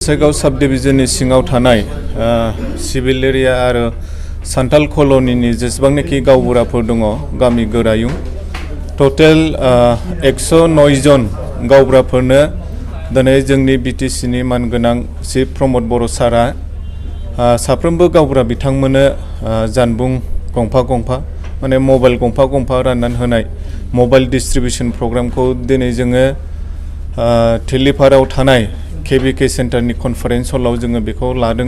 गसाइगाव सब डिविजननि सिङाव थानाय सिभिल एरिया आरो सान्थाल कल'निनि जेसेबांनाखि गावबुराफोर दङ गामि गोरायुं टटेल 109 जन गावबुराफोरनो दिनै जोंनि बिटिसिनि मानगोनां चिफ प्रमद बर' सारा साफ्रोमबो गावबुरा बिथांमोननो जानबुं गंफा माने मबाइल गंफा राननानै होनाय मबाइल डिस्ट्रिबिउशन प्रग्रामखौ दिनै जोङो थिलिपाराव थानाय केबिके सेन्टारनि कनफारेन्स हलाव जोङो बेखौ लादों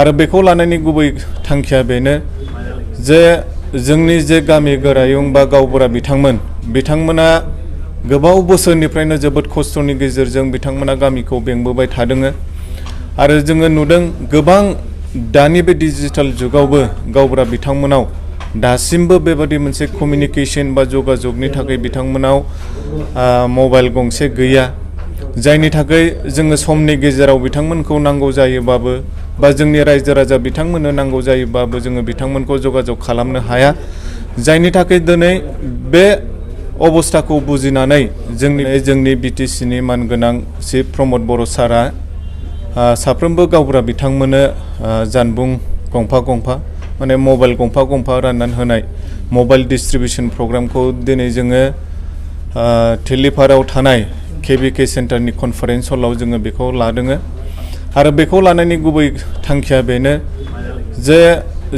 आरो बेखौ लानायनि गुबै थांखिया बेनो जे जोंनि जे गामि गोरायुं बा गावबुरा बिथांमोना गोबाव बोसोरनिफ्रायनो जोबोद खस्थ'नि गेजेरजों बिथांमोना गामिखौ बेंबोबाय थादों आरो जोङो नुदों गोबां दानि बे डिजिटेल जुगावबो गावबुरा बिथांमोनाव दासिमबो बेबादि मोनसे कमिउनिकेशन बा जगाजगनि थाखाय बिथांमोनाव मबाइल गंसे गैया जायनि थाखाय जोङो समनि गेजेराव बिथांमोनखौ नांगौ जायोबाबो बा जोंनि रायजो राजा बिथांमोननो नांगौ जायोबाबो जोङो बिथांमोनखौ जगाजग खालामनो हाया जायनि थाखाय दिनै बे अबस्थाखौ बुजिनानै जोंनि बिटिसिनि मानगोनां चिफ प्रमद बर' सारा साफ्रोमबो गावबुरा बिथांमोननो जानबुं गंफा माने मबाइल गंफा राननानै होनाय मबाइल डिस्ट्रिबिउशन प्रग्रामखौ दिनै जोङो थिलिपाराव थानाय केबिके सेन्टारनि कनफारेन्स हलाव जोङो बेखौ लादों आरो बेखौ लानायनि गुबै थांखिया बेनो जे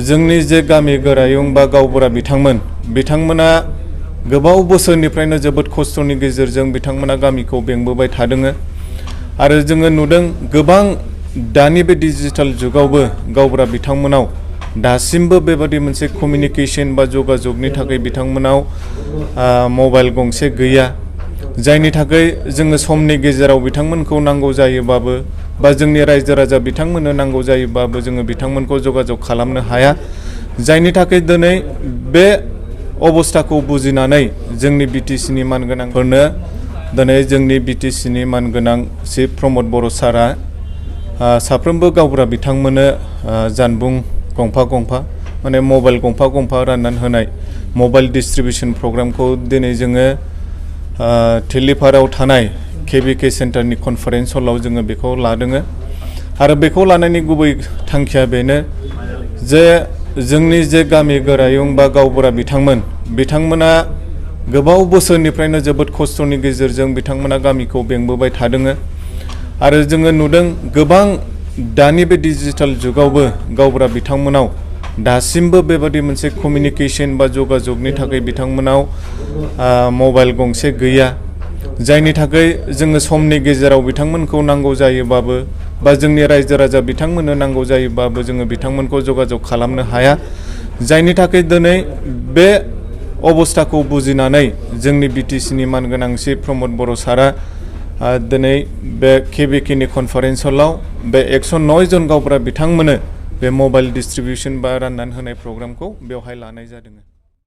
जोंनि जे गामि गोरायुं बा गावबुरा बिथांमोना गोबाव बोसोरनिफ्रायनो जोबोद खस्थ'नि गेजेरजों बिथांमोना गामिखौ बेंबोबाय थादों आरो जोङो नुदों गोबां दानि बे डिजिटेल जुगावबो गावबुरा बिथांमोनाव दासिमबो बेबादि मोनसे कमिउनिकेशन बा जगाजगनि थाखाय बिथांमोनाव मबाइल गंसे गैया जायनि थाखाय जोङो समनि गेजेराव बिथांमोनखौ नांगौ जायोबाबो बा जोंनि रायजो राजा बिथांमोननो नांगौ जायोबाबो जोङो बिथांमोनखौ जगाजग खालामनो हाया जायनि थाखाय दिनै बे अबस्थाखौ बुजिनानै जोंनि बिटिसिनि मानगोनांफोरनो दिनै जोंनि बिटिसिनि मानगोनां चिफ प्रमद बर' सारा साफ्रोमबो गावबुरा बिथांमोननो जानबुं गंफा माने मबाइल गंफा राननानै होनाय मबाइल डिस्ट्रिबिउशन प्रग्रामखौ दिनै जोङो थिलिपाराव थानाय केबिके सेन्टारनि कनफारेन्स हलाव जोङो बेखौ लादों आरो बेखौ लानायनि गुबै थांखिया बेनो जे जोंनि जे गामि गोरायुं बा गावबुरा बिथांमोना गोबाव बोसोरनिफ्रायनो जोबोद खस्थ'नि गेजेरजों बिथांमोना गामिखौ बेंबोबाय थादों आरो जोङो नुदों गोबां दानि बे डिजिटेल जुगावबो गावबुरा बिथांमोनाव दासिमबो बेबादि मोनसे कमिउनिकेशन बा जगाजगनि थाखाय बिथांमोनाव मबाइल गंसे गैया जायनि थाखाय जोङो समनि गेजेराव बिथांमोनखौ नांगौ जायोबाबो बा जोंनि रायजो राजा बिथांमोननो नांगौ जायोबाबो जोङो बिथांमोनखौ जगाजग खालामनो हाया जायनि थाखाय दिनै बे अबस्थाखौ बुजिनानै जोंनि बिटिसिनि मानगोनां चिफ प्रमद बर' सारा दिनै बे केबिकेनि कनफारेन्स हलाव बे 109 जन गावबुरा बिथांमोननो बे मबाइल डिस्ट्रिबिउशन बा राननानै होनाय प्रग्रामखौ बेवहाय लानाय जादों।